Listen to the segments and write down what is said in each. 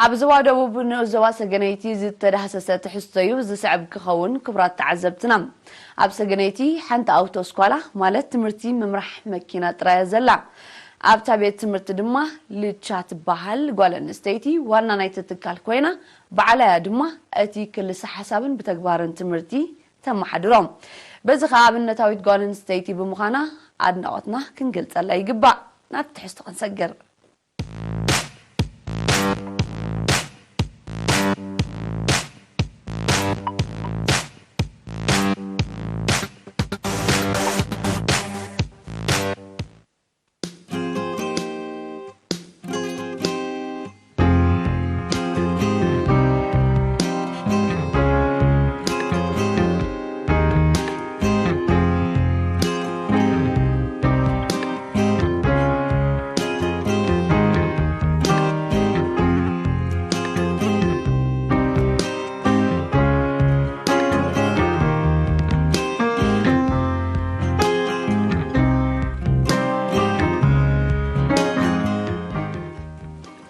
ኣብ ዞባ ደቡብ ንኡስ ዞባ ሰገነይቲ ዝተዳህሰሰ ትሕዝቶ እዩ ዝስዕብ ክኸውን። ክቡራት ተዓዘብትና፣ ኣብ ሰገነይቲ ሓንቲ ኣውቶስኳላ ማለት ትምህርቲ ምምራሕ መኪና ጥራይ እያ ዘላ። ኣብታ ቤት ትምህርቲ ድማ ልቻ ትበሃል ጓል ኣንስተይቲ ዋና ናይቲ ትካል ኮይና፣ ባዕላ እያ ድማ እቲ ክልሰ ሓሳብን ብተግባርን ትምህርቲ ተመሓድሮ። በዚ ኸኣ ኣብነታዊት ጓል ኣንስተይቲ ብምዃና ኣድናቖትና ክንገልጸላ ይግባእ። ናብ ትሕዝቶ ክንሰግር።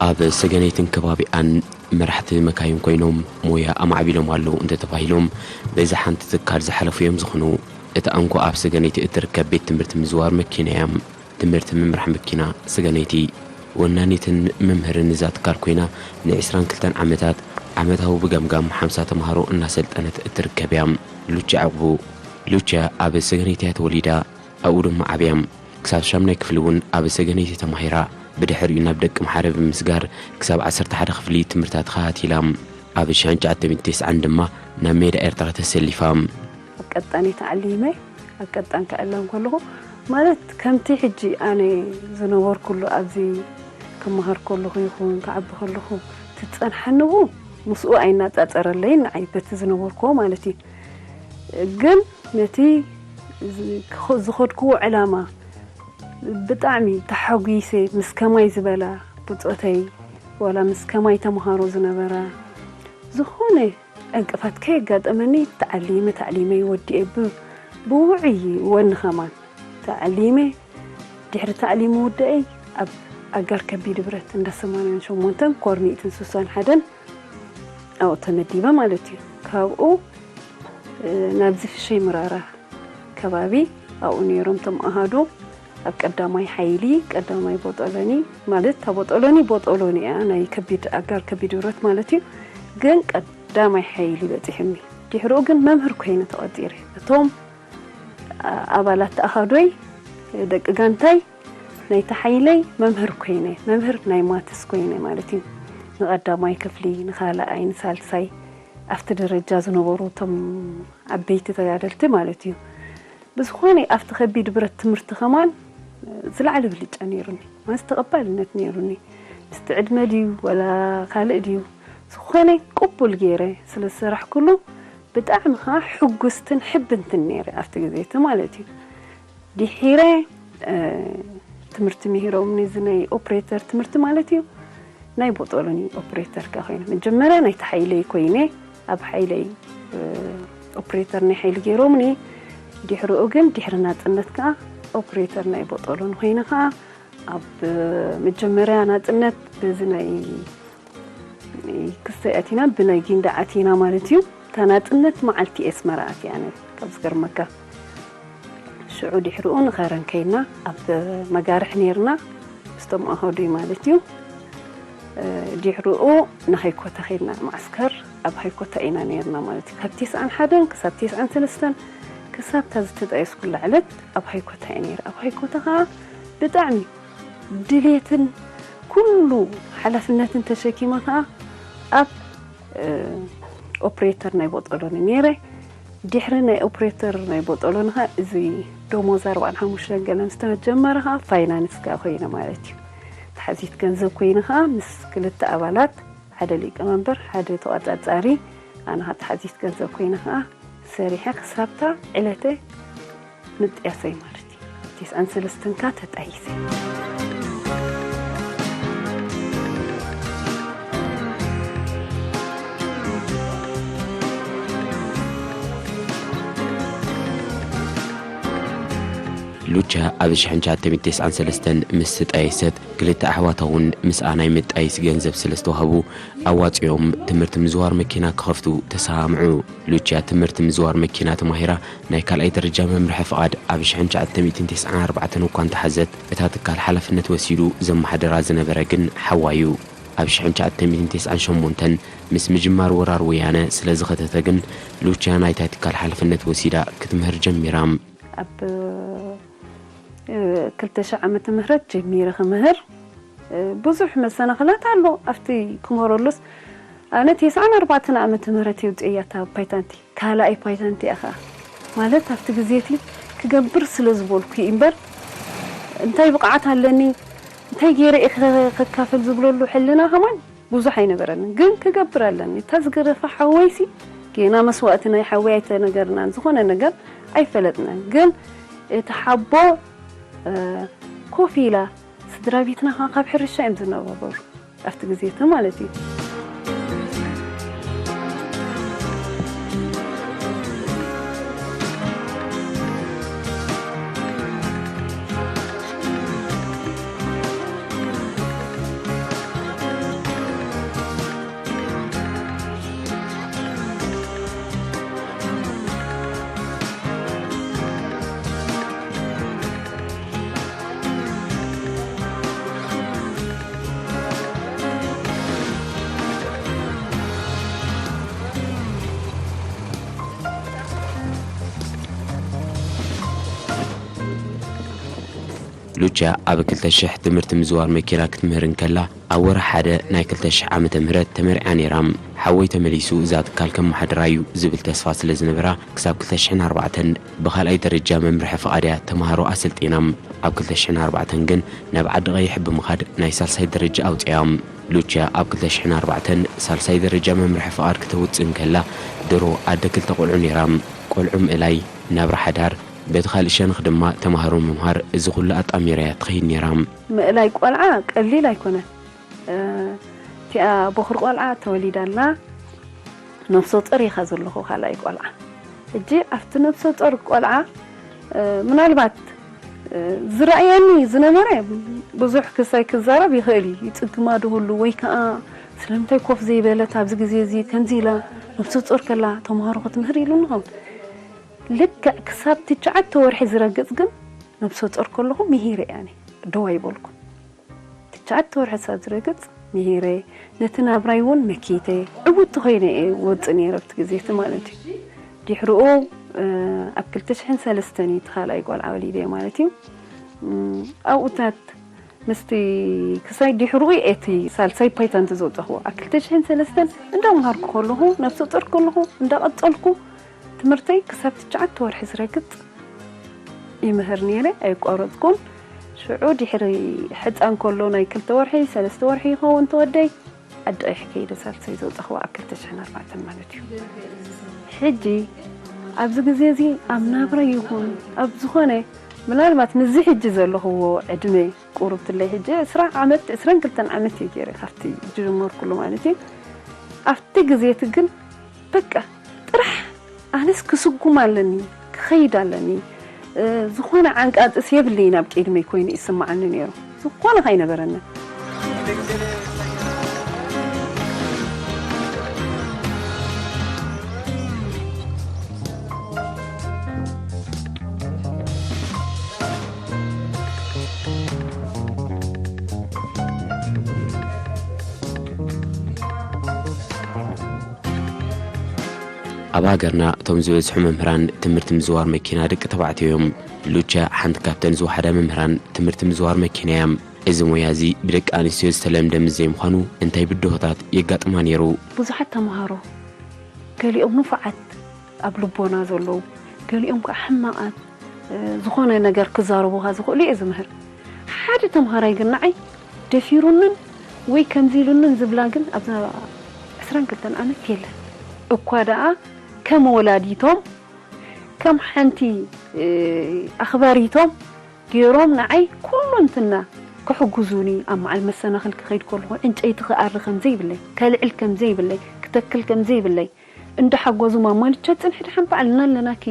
ኣብ ሰገነይትን ከባቢኣን መራሕቲ መካይን ኮይኖም ሞያ ኣማዕቢሎም ኣለዉ እንተተባሂሎም፣ በዚ ሓንቲ ትካል ዝሓለፉ እዮም ዝኾኑ። እታ እንኮ ኣብ ሰገነይቲ እትርከብ ቤት ትምህርቲ ምዝዋር መኪና እያ። ትምህርቲ ምምራሕ መኪና ሰገነይቲ። ወናኒትን መምህርን እዛ ትካል ኮይና፣ ንዕስራን ክልተን ዓመታት ዓመታዊ ብገምጋም ሓምሳ ተምሃሮ እናሰልጠነት እትርከብ እያ። ሉቺ ዕቕቡ። ሉቺያ ኣብ ሰገነይቲ እያ ተወሊዳ፣ ኣብኡ ድማ ዓብያ። ክሳብ ሻምናይ ክፍሊ እውን ኣብ ሰገነይቲ ተማሂራ። ብድሕሪኡ ናብ ደቂ ማሕረ ብምስጋር ክሳብ ዓሰርተ ሓደ ክፍሊ ትምህርታ ተኸታቲላ። ኣብ ሽሕን ትሽዓተ ሚእትን ተስዓን ድማ ናብ ሜዳ ኤርትራ ተሰሊፋ። ኣብ ቀጣን ተዓሊመ፣ ኣብ ቀጣን ክዕለም ከለኹ፣ ማለት ከምቲ ሕጂ ኣነ ዝነበርኩሉ ኣብዚ ክመሃር ከለኹ ይኹን ክዓቢ ከለኹ ትጸንሓኒ፣ ምስኡ ኣይናጻጸረለይን ንዓይ በቲ ዝነበርኩዎ ማለት እዩ። ግን ነቲ ዝ-፣ ክኸ-፣ ዝኸድክዎ ዕላማ ብጣዕሚ ተሓጒሰ፣ ምስ ከማይ ዝበላ ብጾተይ፣ ዋላ ምስ ከማይ ተምሃሮ ዝነበራ፣ ዝኾነ ዕንቅፋት ከየጋጠመኒ ተዓሊመ፣ ታዕሊመይ ወዲኤ ብ-፣ ብውዑይ ወኒ ኸማን ተዓሊመ። ድሕሪ ታዕሊም ምውዳኤይ ኣብ ኣጋር ከቢድ ብረት እንዳ ሰማንያን ሸሞንተን ኮር ሚእትን ስሳን ሓደን ኣብኡ ተመዲበ ማለት እዩ። ካብኡ፣ እ፣ ናብዚ ፍሸይ ምራራ ከባቢ ኣብኡ ነይሮም እቶም ኣሃዱ። ኣብ ቀዳማይ ሓይሊ፣ ቀዳማይ ቦጦሎኒ፣ ማለት እታ ቦጦሎኒ፣ ቦጦሎኒ እያ፣ ናይ ከቢድ ኣጋር ከቢድ ብረት ማለት እዩ። ግን ቀዳማይ ሓይሊ በጺሑኒ። ድሕሪኡ ግን መምህር ኮይነ ተቐጺረ። እቶም፣ ኣ-፣ ኣባላት ኣሃዶይ፣ ደቂ ጋንታይ፣ ናይቲ ሓይለይ መምህር ኮይነ፣ መምህር ናይ ማትስ ኮይነ ማለት እዩ። ንቐዳማይ ክፍሊ፣ ንኻልኣይ፣ ንሳልሳይ፣ ኣብቲ ደረጃ ዝነበሩ እቶም ዓበይቲ ተጋደልቲ ማለት እዩ። ብዝኾነ ኣብቲ ከቢድ ብረት ትምህርቲ ከማን ዝለዓለ ብልጫ ነይሩኒ፣ ማለት ተቐባልነት ነይሩኒ። ምስቲ ዕድመ ድዩ ወላ ካልእ ድዩ፣ ዝኾነ ቅቡል ገይረ ስለ ዝሰራሕኩሉ ብጣዕሚ ኸዓ ሕጉስትን ሕብንትን ነይረ ኣብቲ ግዜ እቲ ማለት እዩ። ድሒረ፣ እ፣ ትምህርቲ ምሂሮምኒ፣ እዚ ናይ ኦፕሬተር ትምህርቲ ማለት እዩ። ናይ ቦጦሎኒ ኦፕሬተር ከ ኮይነ። መጀመርያ ናይቲ ሓይለይ ኮይነ፣ ኣብ ሓይለይ፣ እ፣ ኦፕሬተር ናይ ሓይሊ ገይሮምኒ። ድሕሪኡ ግን ድሕሪ ናጽነት ከኣ ኦፕሬተር ናይ ቦጦሎኒ ኮይነ ከኣ ኣብ መጀመርያ ናጽነት በዚ ናይ ክስተ ኣቲና ብናይ ጊንዳ ኣቲና ማለት እዩ። እታ ናጽነት መዓልቲ ኤስመራ ኣትያ ኣነ ካብ ዝገርመካ። ሽዑ ድሕሪኡ ንኸረን ከይና ኣብ መጋርሕ ነይርና ምስቶም ኣሃዱይ ማለት እዩ። እ፣ ድሕሪኡ ንሃይኮታ ከይድና ማዕስከር ኣብ ሃይኮታ ኢና ነይርና ማለት እዩ። ካብ ተስዓን ሓደን ክሳብ ተስዓን ሰለስተን ክሳብ እታ ዝተጣየስኩላ ዕለት ኣብ ሃይኮታ እየ ነይረ። ኣብ ሃይኮታ ኸዓ ብጣዕሚ ድሌትን ኩሉ ሓላፍነትን ተሸኪመ ኸዓ ኣብ፣ እ፣ ኦፕሬተር ናይ ቦጦሎኒ ነይረ። ድሕሪ ናይ ኦፕሬተር ናይ ቦጦሎኒ ኸዓ እዚ ደሞዝ ኣርባዓን ሓሙሽተን ገለ ምስ ተጀመረ ኸዓ ፋይናንስ ከኣ ኮይነ ማለት እዩ። ተሓዚት ገንዘብ ኮይነ ኸዓ ምስ ክልተ ኣባላት፣ ሓደ ሊቀመንበር፣ ሓደ ተቖጻጻሪ፣ ኣነ ኸዓ ተሓዚት ገንዘብ ኮይነ ኸዓ ሰሪሐ ክሳብታ ዕለተ ምጥያሰይ ማለት እዩ። ተስዓን ሰለስተን ከኣ ተጣይሰ። ሉቻ ኣብ ሽሕን ትሽዓተ ሚእትን ተስዓን ሰለስተን ምስ ተጣየሰት፣ ክልተ ኣሕዋታ እውን ምስኣ ናይ መጣየሲ ገንዘብ ስለ ዝተዋህቡ፣ ኣዋጺኦም ትምህርቲ ምዝዋር መኪና ክኸፍቱ ተሰማምዑ። ሉቻ ትምህርቲ ምዝዋር መኪና ተማሂራ ናይ ካልኣይ ደረጃ መምርሒ ፍቓድ ኣብ ሽሕን ትሽዓተ ሚእትን ተስዓን ኣርባዕተን እኳ እንተሓዘት፣ እታ ትካል ሓላፍነት ወሲዱ ዘመሓድራ ዝነበረ ግን ሓዋ እዩ። ኣብ ሽሕን ትሽዓተ ሚእትን ተስዓን ሸሞንተን ምስ ምጅማር ወራር ወያነ ስለ ዝኸተተ ግን፣ ሉቻ ናይታ ትካል ሓላፍነት ወሲዳ ክትምህር ጀሚራ። ኣብ ክልተ ሽሕ ዓመተ ምህረት ጀሚረ ክምህር፣ ብዙሕ መሰናኽላት ኣሎ ኣብቲ ክምህረሉስ። ኣነ ተስዓን ኣርባዕተን ዓመተ ምህረት የውፅእያ እታ ፓይታንቲ፣ ካልኣይ ፓይታንቲ እያ ኸዓ። ማለት ኣብቲ ግዜ እቲ ክገብር ስለ ዝበልኩ እዩ እምበር፣ እንታይ ብቕዓት ኣለኒ፣ እንታይ ገይረ እየ ከ-፣ ከካፍል ዝብለሉ ሕልና ከማን ብዙሕ ኣይነበረንን። ግን ክገብር ኣለኒ። እታ ዝገደፋ ሓወይሲ፣ ጌና መስዋእቲ ናይ ሓወይ ኣይተነገርናን፣ ዝኾነ ነገር ኣይፈለጥናን። ግን እቲ ሓቦ፣ እ፣ ኮፍ ኢላ፣ ስድራ ቤትና ኸዓ ካብ ሕርሻ እዮም ዝነባበሩ ኣብቲ ግዜ እቲ ማለት እዩ። ሉቻ ኣብ ክልተ ሽሕ ትምህርቲ ምዝዋር መኪና ክትምህር እንከላ፣ ኣብ ወርሒ ሓደ ናይ ክልተ ሽሕ ዓመተ ምህረት ተመርዕያ ነይራ። ሓወይ ተመሊሱ እዛ ትካል ከመሓድራ እዩ ዝብል ተስፋ ስለ ዝነበራ፣ ክሳብ ክልተ ሽሕን ኣርባዕተን ብኻልኣይ ደረጃ መምርሒ ፍቓድ እያ ተምሃሮ ኣሰልጢና። ኣብ ክልተ ሽሕን ኣርባዕተን ግን ናብ ዓዲ ቀይሕ ብምኻድ ናይ ሳልሳይ ደረጃ ኣውፅያ። ሉቻ ኣብ ክልተ ሽሕን ኣርባዕተን ሳልሳይ ደረጃ መምርሒ ፍቓድ ክተውፅእ እንከላ፣ ድሮ ኣደ ክልተ ቆልዑ ነይራ። ቆልዑ ምእላይ፣ ናብራ ሓዳር፣ በቲ ካልእ ሸነኽ ድማ ተምሃሮ ምምሃር፣ እዚ ኩሉ ኣጣሚራ እያ ትኸይድ ነይራ። ምእላይ ቆልዓ ቀሊል ኣይኮነን። እ፣ እቲኣ ቦኽሪ ቆልዓ ተወሊዳ ኣላ። ነፍሰ ጡር ኢኻ ዘለኹ፣ ካልኣይ ቆልዓ። ሕጂ ኣብቲ ነፍሰ ጡር ቆልዓ፣ እ፣ ምናልባት፣ እ፣ ዝረኣየኒ ዝነበረ ብዙሕ ክሳይ ክዛረብ ይኽእል እዩ። ይጽግማ ዶ ህሉ ወይ ከኣ ስለምንታይ ኮፍ ዘይበለት ኣብዚ ግዜ እዚ ከምዚ ኢላ ነፍሰ ጡር ከላ ተምሃሮ ክትምህር ኢሉኒ ይኸውን። ልክዕ ክሳብ ትሽዓተ ወርሒ ዝረግጽ ግን ነብሰ ጾር ከለኹ ምሂረ እየ ኣነ። ደው ኣይበልኩን። ትሽዓተ ወርሒ ክሳብ ዝረግጽ ምሂረ፣ ነቲ ናብራይ እውን መኪተ፣ ዕውትቲ ኮይነ እየ ወጽእ ነይረ ኣብቲ ግዜ እቲ ማለት እዩ። ድሕሪኡ፣ እ፣ ኣብ ክልተ ሽሕን ሰለስተን እዩ እቲ ካልኣይ ቆልዓ ወሊደ ማለት እዩ። እም፣ ኣብኡታት ምስቲ ክሳይ ድሕሪኡ እቲ ሳልሳይ ፓይታንት ዘውጻኽዎ። ኣብ ክልተ ሽሕን ሰለስተን እንዳምሃርኩ ከለኹ፣ ነብሰ ጾር ከለኹ፣ እንዳቐጸልኩ ትምህርተይ ክሳብ ትሽዓተ ወርሒ ዝረግጽ ይምህር ነይረ፣ ኣየቋረጽኩን። ሽዑ ድሕሪ ሕጻን ከሎ ናይ ክልተ ወርሒ፣ ሰለስተ ወርሒ ይኸውን ተወደይ፣ ዓዲ ቀይሕ ከይደ ሳልሳይ ዘውጻኽዎ ኣብ ክልተ ሽሕን ኣርባዕተን ማለት እዩ። ሕጂ ኣብዚ ግዜ እዚ ኣብ ናብራ ይኹን ኣብ ዝኾነ፣ ምናልባት ምስዚ ሕጂ ዘለኽዎ ዕድመ ቁሩብ ትለይ፣ ሕጂ ዕስራ ዓመት፣ ዕስራን ክልተን ዓመት እየ ገይረ ካብቲ ዝጀመርኩሉ ማለት እዩ። ኣብቲ ግዜ እቲ ግን በቃ ጥራሕ ኣነስ ክስጉም ኣለኒ፣ ክኸይድ ኣለኒ፣ እ፣ ዝኾነ ዓንቃጥስ የብለይን ኣብ ቅድመይ ኮይኑ ይስምዓኒ ነይሩ። ዝኾነ ከይነበረኒ። ኣብ ሃገርና እቶም ዝበዝሑ መምህራን ትምህርቲ ምዝዋር መኪና ደቂ ተባዕትዮ እዮም። ሉቻ ሓንቲ ካብተን ዝወሓዳ መምህራን ትምህርቲ ምዝዋር መኪና እያ። እዚ ሞያ እዚ ብደቂ ኣንስትዮ ዝተለምደ ምስ ዘይምዃኑ እንታይ ብድሆታት የጋጥማ ነይሩ? ብዙሓት ተምሃሮ፣ ገሊኦም ንፉዓት ኣብ ልቦና ዘለዉ፣ ገሊኦም ከዓ ሕማቓት፣ እ፣ ዝኾነ ነገር ክዛረቡኻ ዝኽእሉ እየ ዝምህር። ሓደ ተምሃራይ ግን ንዓይ ደፊሩንን ወይ ከምዚ ኢሉንን ዝብላ ግን ኣብዛ ዕስራን ክልተን ዓመት የለን። እኳ ደኣ ከም ወላዲቶም፣ ከም ሓንቲ፣ እ፣ ኣኽባሪቶም ገይሮም ንዓይ ኩሉ እንትና ክሕግዙኒ፣ ኣብ መዓል መሰናኽል ክኸይድ ከለኹ ዕንጨይቲ ክኣሪ ከም ዘይብለይ፣ ከልዕል ከም ዘይብለይ፣ ክተክል ከም ዘይብለይ እንዳሓገዙ ማማ ንቻ ጽንሒ ድሓን በዓልና ኣለናኪ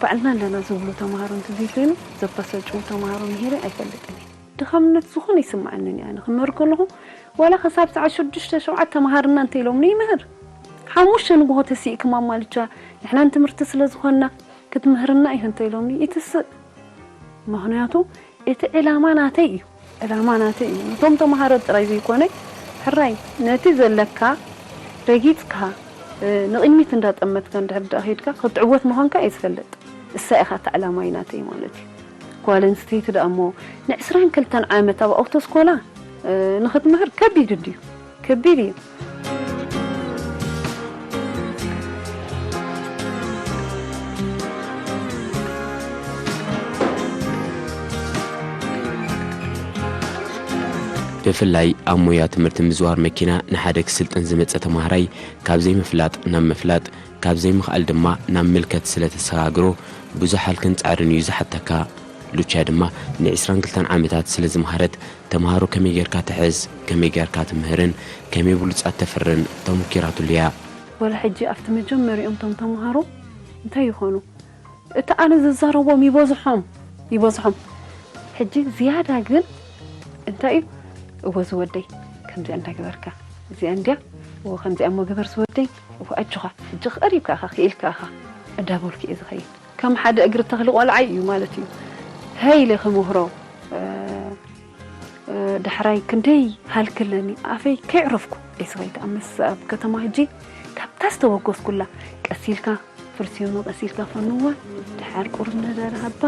ባዕልና ኣለና ዝብሉ ተምሃሮ እንተዘይኮይኑ ዘበሳጭዉ ተምሃሮ ምሂረ ኣይፈልጥን እየ። ድኻምነት ዝኾነ ይስምዓንን እየ። ኣነ ክምህር ከለኹ ዋላ ክሳብ ሰዓት ሽዱሽተ ሸውዓተ ተምሃርና እንተ ኢሎምኒ ይምህር። ሓሙሽተ ንግሆ ተሲእክማ ማልቻ ንሕና ንትምህርቲ ስለ ዝኾንና ክትምህርና ኢኺ እንተ ኢሎምኒ ይትስእ። ምኽንያቱ እቲ ዕላማ ናተይ እዩ። ዕላማ ናተይ እዩ። ነቶም ተምሃሮ ጥራይ ዘይኮነ ሕራይ ነቲ ዘለካ ረጊጽካ ንቕድሚት እንዳጠመትካ እንድሕር ደኣ ኸይድካ ክትዕወት ምዃንካ እየ ዝፈልጥ። እሳ ኢኻ እታ ዕላማይ ናተይ ማለት እዩ። ጓል ኣንስተይቲ ደኣ እሞ ንዕስራን ክልተን ዓመት ኣብ ኣውቶስኮላ ንኽትምህር ከቢድ ድዩ? ከቢድ እዩ። ብፍላይ ኣብ ሞያ ትምህርቲ ምዝዋር መኪና ንሓደ ክስልጥን ዝመጸ ተማሃራይ ካብ ዘይምፍላጥ ናብ ምፍላጥ ካብ ዘይምኽኣል ድማ ናብ ምልከት ስለ ተሰጋግሮ ብዙሕ ሃልክን ጻዕርን እዩ ዝሓተካ። ሉቻ ድማ ን22 ዓመታት ስለ ዝመሃረት ተምሃሮ ከመይ ጌርካ ትሕዝ፣ ከመይ ጌርካ ትምህርን ከመይ ብሉጻት ተፍርን ተሞኪራትሉ እያ። ወላ ሕጂ ኣብቲ መጀመሪኦም ቶም ተምሃሮ እንታይ ይኾኑ እቲ ኣነ ዝዛረቦም ይበዝሖም ይበዝሖም ሕጂ ዝያዳ ግን እንታይ እዩ እወ ዝወደይ ከምዚኣ እንዳገበርካ እዚኣ እንድያ እወ ከምዚኣ እሞ ግበር ዝወደይ እወ ኣጆኻ ሕጂ ቀሪብካ ኢኻ ክኢልካ ኢኻ እንዳበልኩ እየ ዝኸይድ ከም ሓደ እግሪ ተኽሊ ቆልዓይ እዩ ማለት እዩ ሀይ ኢለ ክምህሮ ዳሕራይ ክንደይ ሃልኪ ኣለኒ ኣፈይ ከይዕረፍኩ እየ ዝኸይድ ኣብ መስ ኣብ ከተማ ሕጂ ካብታ ዝተበገስኩላ ቀስ ኢልካ ፍርስዮኖ ቀስ ኢልካ ፈንዋ ድሓር ቁሩብ ነዳሪ ሃባ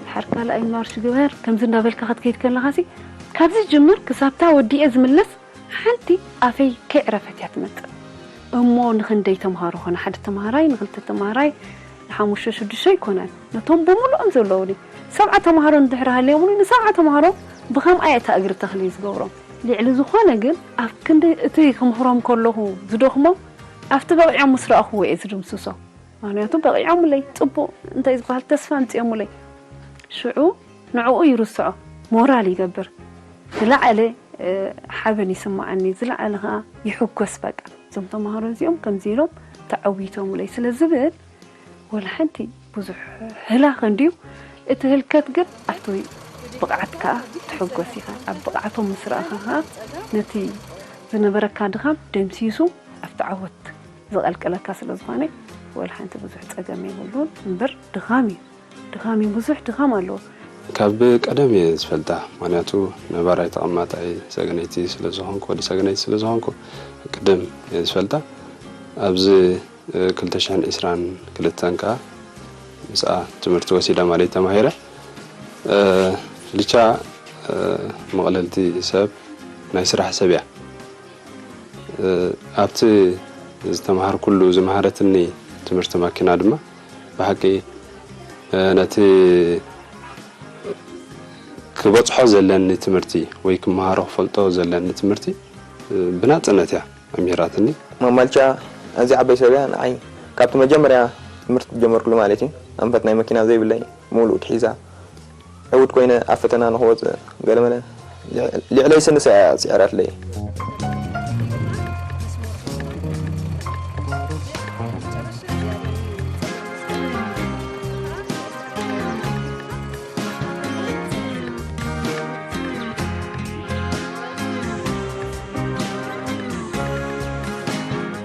ድሓር ካልኣይ ማርሽ ግበር ከምዚ እንዳበልካ ክትከይድ ከለኻሲ ካብ ዝጅምር ክሳብታ ወዲኤ ዝምለስ ሓንቲ ኣፈይ ከይዕረፈት እያ ትመፅእ እሞ ንክንደይ ተምሃሮ ኾነ ሓደ ተምሃራይ ንክልተ ተምሃራይ ንሓሙሽተ ሽዱሽተ ኣይኮነን ነቶም ብምሉኦም ዘለውኒ ሰብዓ ተምሃሮ እንድሕር ሃልዮምኒ ንሰብዓ ተምሃሮ ብኸምኣ እየ እታ እግሪ ተኽሊ ዝገብሮም ልዕሊ ዝኾነ ግን ኣብ ክንዲ እቲ ክምህሮም ከለኹ ዝደኽሞም ኣብቲ በቒዖም ምስ ረኣኽዎ እየ ዝድምስሶ ምኽንያቱ በቒዖምለይ ፅቡቕ እንታይ ዝበሃል ተስፋ ኣምፂኦምለይ ሽዑ ንዕኡ ይርስዖ ሞራል ይገብር ዝለዓለ ሓበን ይስምዓኒ ዝለዓለ ከዓ ይሕጎስ በቃ እዞም ተምሃሮ እዚኦም ከምዚ ኢሎም ተዓዊቶምለይ ስለ ዝብል ወላ ሓንቲ ብዙሕ ህላኽ እንድዩ እቲ ህልከት ግን ኣብቲ ብቕዓት ከዓ ትሕጎስ ኢኻ ኣብ ብቕዓቶም ምስ ረኣኻ ከዓ ነቲ ዝነበረካ ድኻም ደምሲሱ ኣብቲ ዓወት ዝቐልቀለካ ስለ ዝኾነ ወላ ሓንቲ ብዙሕ ፀገም የብሉን እምበር ድኻም እዩ ድኻም እዩ ብዙሕ ድኻም ኣለዎ ካብ ቀደም እየ ዝፈልጣ ምክንያቱ ነባራይ ተቐማጣይ ሰገነይቲ ስለ ዝኾንኩ ወዲ ሰገነይቲ ስለ ዝኾንኩ ቅድም እየ ዝፈልጣ ኣብዚ ክልተ ሽሕን ዕስራን ክልተን ከኣ ምስኣ ትምህርቲ ወሲደ ማለት ተማሂረ። ልቻ መቕለልቲ ሰብ ናይ ስራሕ ሰብ እያ። ኣብቲ ዝተማሃርኩሉ ዝመሃረትኒ ትምህርቲ ማኪና ድማ ብሓቂ ነቲ ክበጽሖ ዘለኒ ትምህርቲ ወይ ክመሃሮ ክፈልጦ ዘለኒ ትምህርቲ ብናጽነት እያ ኣምሂራትኒ። ማማ ልቻ ኣዝያ ዓባይ ሰብ እያ ንዓይ። ካብቲ መጀመርያ ትምህርቲ ዝጀመርኩሉ ማለት እዩ፣ ኣንፈት ናይ መኪና ዘይብለይ፣ ምሉእ ሒዛ፣ ዕዉት ኮይነ ኣብ ፈተና ንኽወጽእ ገለመለ ልዕለይ ስንሳ እያ ጽዒራትለይ።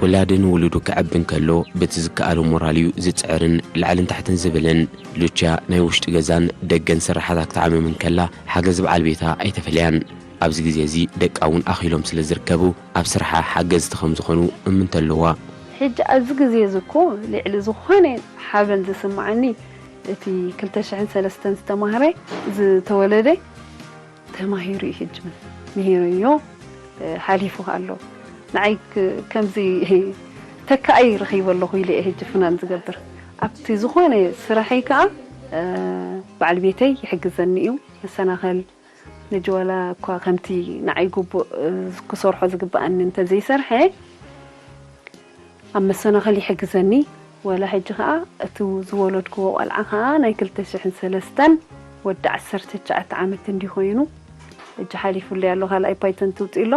ወላዲ ንውሉዱ ክዕቢ እንከሎ፣ በቲ ዝከኣሎ ሞራል እዩ ዝጽዕርን ላዕልን ታሕትን ዝብልን። ሉቻ ናይ ውሽጢ ገዛን ደገን ስራሓታ ክትዓምም እንከላ፣ ሓገዝ በዓል ቤታ ኣይተፈለያን። ኣብዚ ግዜ እዚ ደቃ እውን ኣኺሎም ስለ ዝርከቡ፣ ኣብ ስራሓ ሓገዝቲ ከም ዝኾኑ እምንቶ ኣለዋ። ሕጂ ኣብዚ ግዜ እዚ እኮ ልዕሊ ዝኾነ ሓበን ዝስምዓኒ፣ እቲ ክልተ ሽሕን ሰለስተን ዝተማህረ ዝተወለደ ተማሂሩ እዩ ሕጂ ምሂሩዮ ሓሊፉ ኣሎ ንዓይ ከምዚ ተካኣይ ረኺበ ኣለኹ ኢለ እየ ሕጂ ፍናን ዝገብር ኣብቲ ዝኾነ ስራሐይ ከዓ በዓል ቤተይ ይሕግዘኒ እዩ መሰናኸል ነጂ ዋላ እኳ ከምቲ ንዓይ ግቡእ ክሰርሖ ዝግበኣኒ እንተዘይሰርሐ ኣብ መሰናኸል ይሕግዘኒ። ዋላ ሕጂ ኸኣ እቲ ዝወለድክዎ ቆልዓ ኸኣ ናይ ክልተ ሽሕን ሰለስተን ወዲ ዓሰርተ ትሽዓተ ዓመት እንድዩ ኮይኑ ሕጂ ሓሊፉለይ ኣሎ ካልኣይ ፓይተንት ውፅእ ኣሎ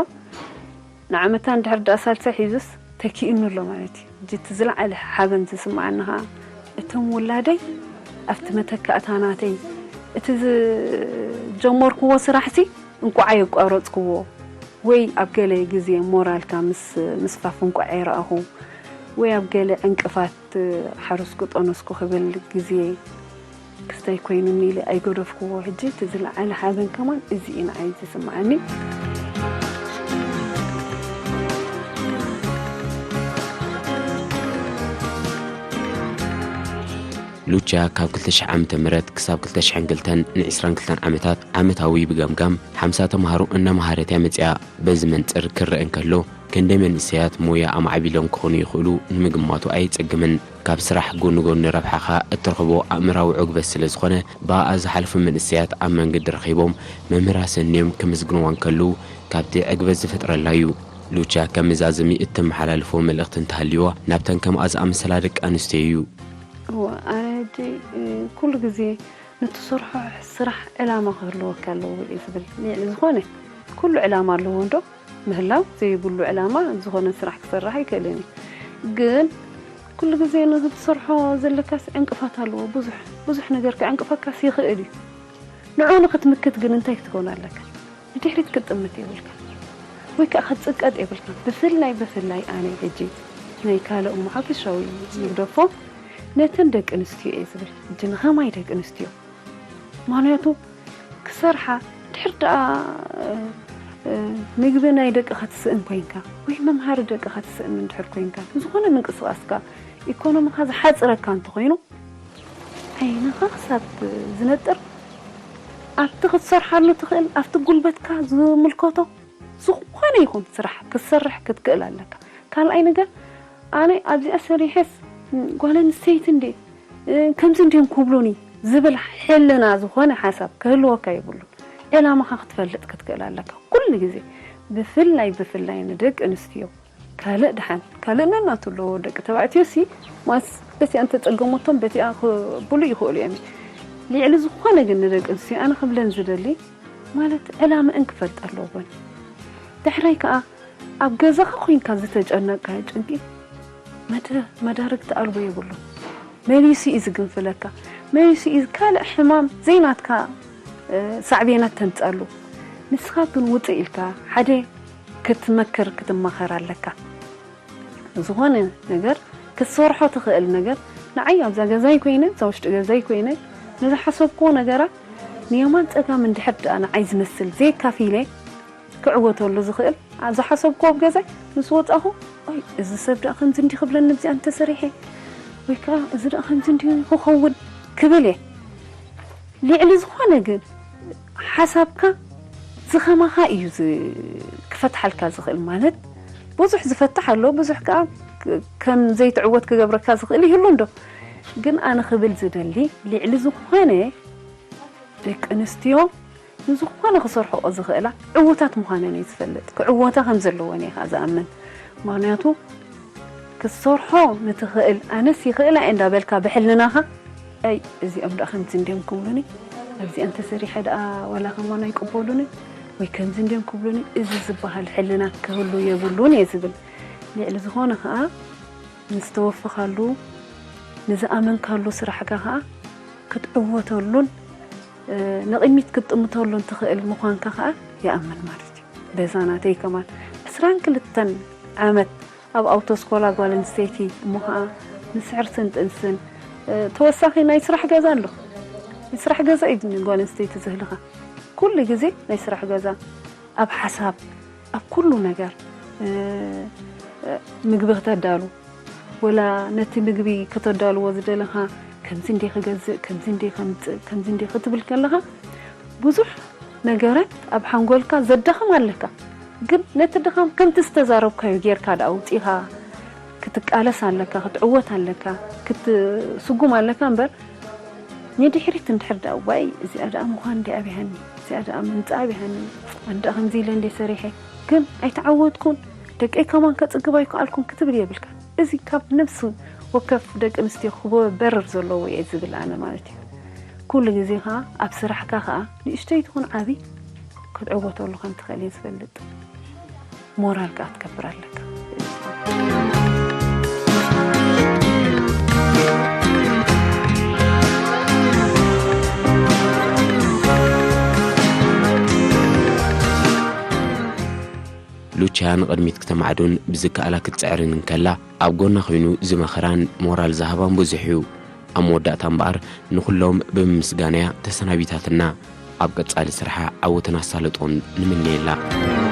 ንዓመታ እንድሕር ደኣ ሳልሳይ ሒዙስ ተኪእኒ ኣሎ ማለት እዩ። ሕጂ እቲ ዝለዓለ ሓበን ዝስምዓኒ ኸኣ እቶም ውላደይ ኣብቲ መተካእታ ናተይ እቲ ዝጀመርክዎ ስራሕሲ እንቋዕ ኣየቋረጽክዎ ወይ ኣብ ገለ ግዜ ሞራልካ ምስ ምስፋፍ እንቋዕ ኣይረኣኹ ወይ ኣብ ገለ ዕንቅፋት ሓረስኩ ጠነስኩ ክብል ግዜ ክስታይ ኮይኑኒ ኢለ ኣይገደፍክዎ። ሕጂ እቲ ዝለዓለ ሓዘን ከማን እዚ እዩ ንዓይ ዝስምዓኒ። ሉቻ ካብ ክልተ ሽሕ ዓመተ ምህረት ክሳብ ክልተ ሽሕን ክልተን ን ዕስራን ክልተን ዓመታት ዓመታዊ ብገምጋም ሓምሳ ተምሃሮ እናመሃረት እያ መጺኣ። በዚ መንጽር ክረአ እንከሎ፣ ክንደይ መንእሰያት ሞያ ኣማዕቢሎም ክኾኑ ይኽእሉ ንምግማቱ ኣየጸግምን። ካብ ስራሕ ጎኒ ጎኒ ረብሓኻ እትረኽቦ ኣእምራዊ ዕግበት ስለ ዝኾነ፣ ብኣኣ ዝሓልፉ መንእሰያት ኣብ መንገዲ ረኺቦም መምህር ኣሰንዮም ክምስግንዋ እንከለዉ፣ ካብቲ ዕግበት ዝፈጥረላ እዩ። ሉቻ ከም መዛዘሚ እተመሓላልፎ መልእኽቲ እንተሃልዩዋ፣ ናብተን ከምኣ ዝኣመሰላ ደቂ ኣንስትዮ እዩ። እወ፣ ኣነ ሕጂ ኩሉ ግዜ ንትሰርሖ ስራሕ ዕላማ ክህልወካ ኣለዎ እየ ዝብል። ልዕሊ ዝኾነ ኩሉ ዕላማ ኣለዎ እንዶ ምህላው ዘይብሉ ዕላማ ዝኾነ ስራሕ ክሰርሕ ኣይክእልን እዩ። ግን ኩሉ ግዜ ነዚ ትሰርሖ ዘለካስ ዕንቅፋት ኣለዎ። ብዙሕ ብዙሕ ነገር ከዕንቅፈካስ ይኽእል እዩ። ንዑ ንክትምክት ግን እንታይ ክትከውን ኣለካ? ንድሕሪት ክትጥምት የብልካ ወይ ከዓ ክትፅቀጥ የብልካ። ብፍላይ ብፍላይ ኣነ ሕጂ ናይ ካልእ እሞ ሓፈሻዊ ይግደፎ ነተን ደቂ ኣንስትዮ እየ ዝብል። ሕጂ ንኸማይ ደቂ ኣንስትዮ ምክንያቱ ክሰርሓ ድሕር ደኣ ምግቢ ናይ ደቅኻ ትስእን ኮይንካ ወይ መምሃሪ ደቅኻ ትስእን እንድሕር ኮይንካ ዝኾነ ምንቅስቃስካ ኢኮኖሚኻ ዝሓፅረካ እንተኮይኑ ዓይንኻ ክሳብ ዝነጥር ኣብቲ ክትሰርሓሉ ትኽእል ኣብቲ ጉልበትካ ዝምልከቶ ዝኾነ ይኹን ስራሕ ክትሰርሕ ክትክእል ኣለካ። ካልኣይ ነገር ኣነ ኣብዚኣ ሰሪሐስ ጓል ኣንስተይቲ እንዴ ከምዚ እንዲዮም ክብሉኒ ዝብል ሕልና ዝኾነ ሓሳብ ክህልወካ የብሉን። ዕላማኻ ክትፈልጥ ክትክእል ኣለካ ኩሉ ግዜ ብፍላይ ብፍላይ ንደቂ ኣንስትዮ ካልእ ድሓን ካልእ ነናቱ ኣለዎ። ደቂ ተባዕትዮ ሲ ማስ በቲኣ እንተጸገሞቶም በቲኣ ክብሉ ይኽእሉ እዮም። ልዕሊ ዝኾነ ግን ንደቂ ኣንስትዮ ኣነ ክብለን ዝደሊ ማለት ዕላምእን ክፈልጥ ኣለወን። ዳሕራይ ከኣ ኣብ ገዛኻ ኮይንካ ዝተጨነቅካዮ ጭንቂ መዳርግቲ ኣልቦ የብሉን። መሊሱ እዩ ዝግንፍለካ። መሊሱ እዩ ካልእ ሕማም ዘይናትካ ሳዕቤናት ተምጻሉ። ንስኻ ግን ውፅእ ኢልካ ሓደ ክትመክር ክትማኸር ኣለካ። ዝኾነ ነገር ክትሰርሖ ትኽእል ነገር ንዓይ ኣብዛ ገዛይ ኮይነ እዛ ውሽጢ ገዛይ ኮይነ ንዝሓሰብክዎ ነገራት ንየማን ፀጋም እንድሕር ደኣ ንዓይ ዝመስል ዘይካፊለ ክዕወተሉ ዝኽእል ዝሓሰብክዎ ኣብ ገዛይ ምስ ወፃኹ ወይ እዚ ሰብ ደኣ ከምዚ እንዲ ክብለኒ ብዚኣ እንተሰሪሐ ወይ ከዓ እዚ ደኣ ከምዚ እንዲ ክኸውን ክብል እየ። ልዕሊ ዝኾነ ግን ሓሳብካ ዝኸማኻ እዩ ክፈትሓልካ ዝኽእል ማለት ብዙሕ ዝፈትሕ ኣሎ ብዙሕ ከዓ ከም ዘይትዕወት ክገብረካ ዝኽእል ይህሉ እንዶ። ግን ኣነ ክብል ዝደሊ ልዕሊ ዝኾነ ደቂ ኣንስትዮ ንዝኾነ ክሰርሕኦ ዝኽእላ ዕዉታት ምዃነን እየ ዝፈልጥ። ክዕወታ ከም ዘለወን እየ ከዓ ዝኣምን። ምኽንያቱ ክትሰርሖ ንትኽእል ኣነስ ይኽእላ እየ እንዳበልካ ብሕልናኻ ኣይ እዚኦም ደኣ ከምዚ እንድዮም ክብሉኒ ኣብዚኣ እንተሰሪሐ ደኣ ዋላ ከማን ኣይቅበሉኒ ወይ ከምዚ እንድዮም ክብሉኒ እዚ ዝበሃል ሕልና ክህሉ የብሉን እየ ዝብል። ልዕሊ ዝኾነ ከዓ ንዝተወፈኻሉ ንዝኣመንካሉ ስራሕካ ከዓ ክትዕወተሉን ንቕድሚት ክትጥምተሉን ትኽእል ምዃንካ ከዓ ይኣምን ማለት እዩ። በዛ ናተይ ከማን ዕስራን ክልተን ዓመት ኣብ ኣውቶስኮላ ጓል ኣንስተይቲ እሞ ከዓ ምስዕርትን ጥንስን ተወሳኺ ናይ ስራሕ ገዛ ኣሎ። ናይ ስራሕ ገዛ እዩ ጓል ኣንስተይቲ ዝህልኻ ኩሉ ግዜ ናይ ስራሕ ገዛ ኣብ ሓሳብ ኣብ ኩሉ ነገር ምግቢ ክተዳሉ ወላ ነቲ ምግቢ ከተዳልዎ ዝደለኻ ከምዚ እንደ ክገዝእ ከምዚ እንደ ከምፅእ ከምዚ እንደ ክትብል ከለኻ ብዙሕ ነገራት ኣብ ሓንጎልካ ዘዳኽም ኣለካ። ግን ነቲ ድኻም ከምቲ ዝተዛረብካዮ ጌርካ ደኣ ውፂኻ ክትቃለስ ኣለካ፣ ክትዕወት ኣለካ፣ ክትስጉም ኣለካ እምበር ንድሕሪት እንድሕር ደኣ ዋይ እዚኣ ደኣ ምዃን እንዲ ኣብያኒ እዚኣ ደኣ ምምፃእ ኣብያኒ ኣንዳ ከምዚ ኢለ እንደ ሰሪሐ ግን ኣይተዓወትኩን ደቀይ ከማን ከፅግብ ኣይከኣልኩን ክትብል የብልካ። እዚ ካብ ነብሲ ወከፍ ደቂ ኣንስትዮ ክበርር ዘለዎ እየ ዝብል ኣነ ማለት እዩ። ኩሉ ግዜ ከዓ ኣብ ስራሕካ ከዓ ንእሽተይ ትኹን ዓብይ ክትዕወተሉ ከም ትኽእል እየ ዝፈልጥ። ሞራል ከዓ ትገብር ኣለካ። እያ ንቕድሚት ክተማዕዱን ብዝከኣላ ክትጽዕርን እንከላ፣ ኣብ ጎና ኮይኑ ዝመኸራን ሞራል ዝሃባን ብዙሕ እዩ። ኣብ መወዳእታ እምበኣር ንኹሎም ብምምስጋንያ ተሰናቢታትና። ኣብ ቀጻሊ ስርሓ ዓወትን ኣሳልጦን ንምነየላ።